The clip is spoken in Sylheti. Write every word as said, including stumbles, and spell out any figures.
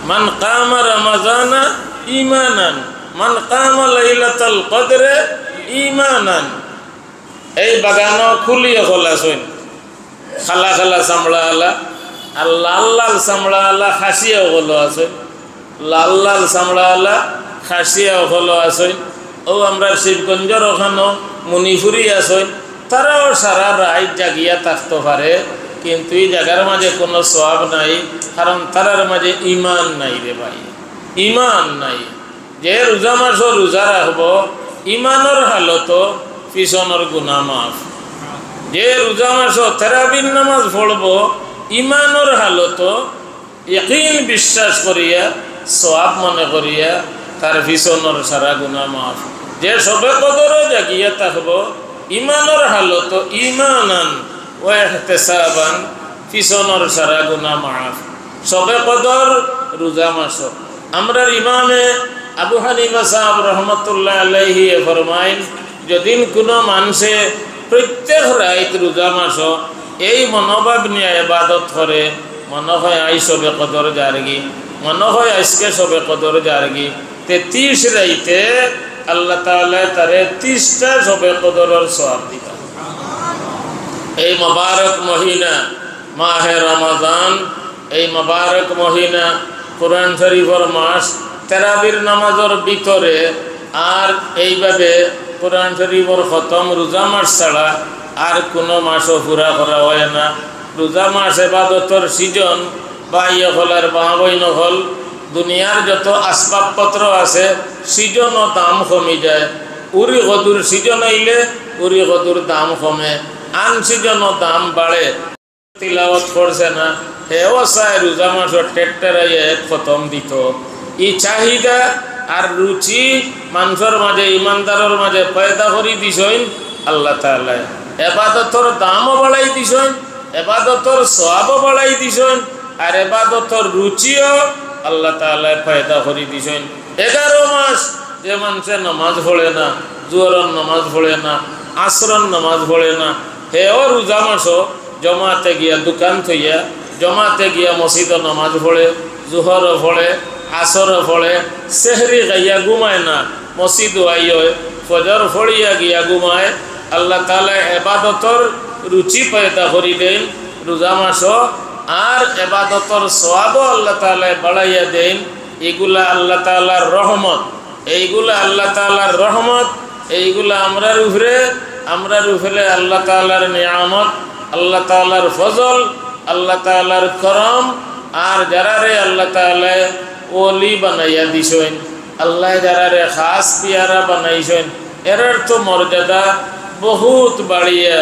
মান কামা রমাজানা ঈমানান, মান কামা লাইলাতাল কদরে ঈমানান। এই বাগানো কুলি অকল আছইন, কালা কালা চামড়া আলা, আর লাল লাল চামড়া আলা খাসিয়া অকলও আছইন, লাল লাল চামড়া আলা খাসিয়া অকলও আছইন। অউ আমরার শিবগঞ্জর অখানো মণিপুরি আছইন, তারাও সারা রাইত জাগিয়া থাকতো পারে, কিন্তু ই জাগার মাঝে কুনু সওয়াব নাই, কারণ তারার মাঝে ইমান নাই রে ভাই, ইমান নাই। যে রোজা মাসো রোজা রাখবো ইমানর হালতো, পিছনর গুনা মাফ। যে রোজা মাসো তেরাবির নামাজ পড়বো ইমানর হালতো, ইয়াকিন বিশ্বাস করিয়া, সওয়াব মনে করিয়া, তার পিছনর সারা গুনা মাফ। যে শবে কদরো জাগিয়া থাকবো ইমানর হালতো, ঈমানান ওয়া ইহতিসাবান, পিছনর সারা গুনা মাফ। শবে কদর রোজা মাসো। আমরার ইমামে আবু হানিফা সাহেব রহমতুল্লাহ আলাইহি এ ফরমাইন, যদিন কুনু মানষে প্রত্যেক রাইত রোজা মাসো এই মনোভাব নিয়া ইবাদত করে, মনো কয় আইজ শবে কদর যারগি, মনো কয় আইজকে শবে কদর যারগি, তে তিশ রাইতে আল্লাহ তাআলায় তারে তিশটা শবে কদরর সওয়াব দিবা। এই মোবারক মহিনা, মাহে রমাজান, এই মোবারক মহিনা, কোরআন শরীফর মাস, তেরাবির নামাজর ভিতরে আর এইভাবে কোরআন শরীফর খতম রোজা মাস ছাড়া আর কুনু মাসো পুরা করা অয় না। রোজা মাস এবাদতর সিজন, ভাই অকল আর মা বইন অকল, দুনিয়ার যত আসবাবপত্র আছে, সিজনো দাম কমি যায়। উরি কদুর সিজন আইলে উরি কদুর দাম কমে, আন সিজনো দাম বাড়ে। তিলাওয়াত করছে না, হেও চায় রোজা মাসো টেট্টেরাইয়া এক খতম দিতো। ই চাহিদা আর রুচি মানষর মাঝে, ইমানদারর মাঝে পয়দা করি দিছইন আল্লাহ তাআলায়। এবাদতর দামও বাড়াই দিছইন, এবাদতর সওয়াবও বাড়াই দিছইন, আর এবাদতর রুচিও আল্লাহ তাআলায় পয়দা করি দিছইন। এগারো মাস যে মানষে নামাজ পড়ে না, জোহরর নামাজ পড়ে না, আসরর নামাজ পড়ে না, হেও রোজা মাসো জমাতে গিয়া দোকান থইয়া, জমাতে গিয়া মসজিদো নামাজ পড়ে, জোহরও পড়ে, আসরও পড়ে, সেহরি খাইয়া ঘুমায় না, মসজিদো আইয়, ফজর পড়িয়া গিয়া ঘুমায়। আল্লাহ তাআলায় এবাদতর রুচি পয়দা করি দেইন রোজা মাসো, আর এবাদতর সওয়াবও আল্লাহ তাআলায় বাড়াইয়া দেইন। ইগুলা আল্লাহ তাআলার রহমত, এইগুলা আল্লাহ তাআলার রহমত, এইগুলা আমরার উপরে, আমরার উপরে আল্লাহ তাআলার নিয়ামত, আল্লাহ তাআলার ফজল, আল্লাহ তাআলার করম। আর যারারে আল্লাহ তাআলায় ওলি বানাইয়া দিছইন, আল্লায় যারারে খাস পিয়ারা বানাইছইন, এরার তো মর্যাদা বহুত বাড়িয়া।